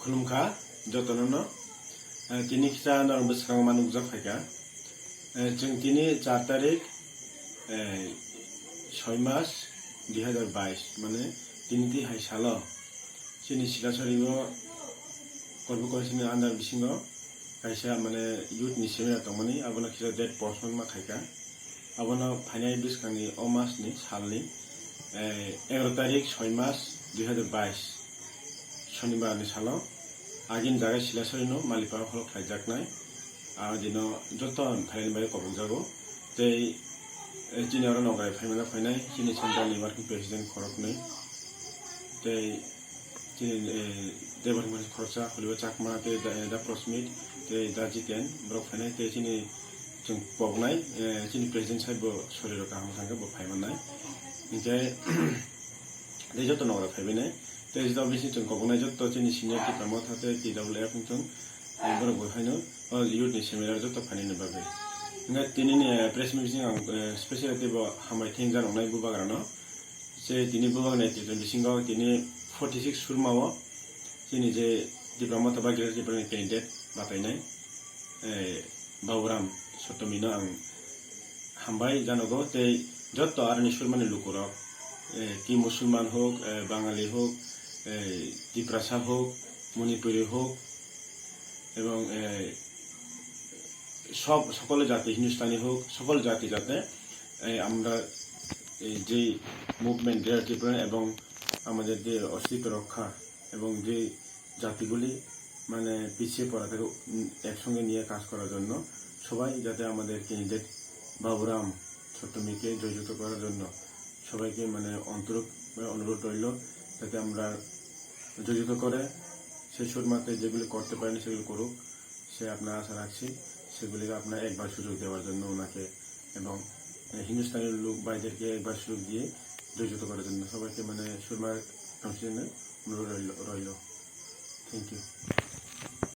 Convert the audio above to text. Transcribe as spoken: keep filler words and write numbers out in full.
Khulumkha jotono no. Eh, tini kisa norok bwskango ma nukjak phaikha. Eh, chwng tini char tarik, eh, soi mas dui hazar bais, mane tini twi hai salo chini Silasori o Korbukorsi ni under bisingo kaisa mane youth ni seminar tongmani, abono kisa date postpone ma khaikha. Abono phainai bwskangni o masni salni, eh, egaroh tarik soi mas dui hazar bais, Sonibar ni salo agini jaga Silasori no Malipara holo khlaijaknai. Ah, dino joto phainani bai kobokjago. Tei, eh, chini oro nograi phaimani phainai chini central ni working president khoroknwi. Tei chini, eh, Debarma khoroksa, Holiba Chakma, tei Da-, Da Prosmit, tei Da Jiten, borok phainai, tei chini chwng koboknai, eh, chini president sahib bo soriro kaham thangkhe bo phaimanai. Hinkhe, tei joto nogora phaibainai. Tei joto bisi chwng koboknai joto chini senior Tipra Motha tei T W F wngthung, eh, borok bo haino, o youth ni seminar joto phainani bagwi. Hinkhe tinini, eh, press meet bising ang, eh, special tei bo hambai thengjanoknai bubagrano. Je tini bubagrani netrito bisingo tini forty six surma o chini je Tipra Motha ba Greater Tipra ni candidate batainai, eh, Baburam Sotomino ang hambai janogo tei joto aroni surmani lukurok, eh, ki Musulman hok, eh, Bangali hok, eh, Tiprasa hok, Manipuri hok, এবং, eh, সব, সকল জাতি, হিন্দুস্তানি হোক, সকল জাতি যাতে, eh, আমরা, eh, যেই মুভমেন্ট গ্রেটার ত্রিপুরা এবং আমাদের যে অস্তিত্ব রক্ষা এবং যে জাতিগুলি মানে পিছিয়ে পড়া থাকে, উম, একসঙ্গে নিয়ে কাজ করার জন্য সবাই যাতে আমাদের ক্যান্ডিডেট বাবুরাম সত্যমীকে জয়যুক্ত করার জন্য সবাইকে মানে অন্তর অনুরোধ রইল, যাতে আমরা জয়যুক্ত করে সেই সুরমাতে যেগুলি করতে পারেনি সেগুলি করুক, সে আপনার আশা রাখছি সেগুলিকে আপনার একবার সুযোগ দেওয়ার জন্য ওনাকে এবং, আহ, হিন্দুস্তানি লোক ভাইদেরকে একবার সুযোগ দিয়ে জয়যুক্ত করার জন্য সবাইকে মানে সুরমার কাউন্সিল অনুরোধ রইল, রইল। Thank you.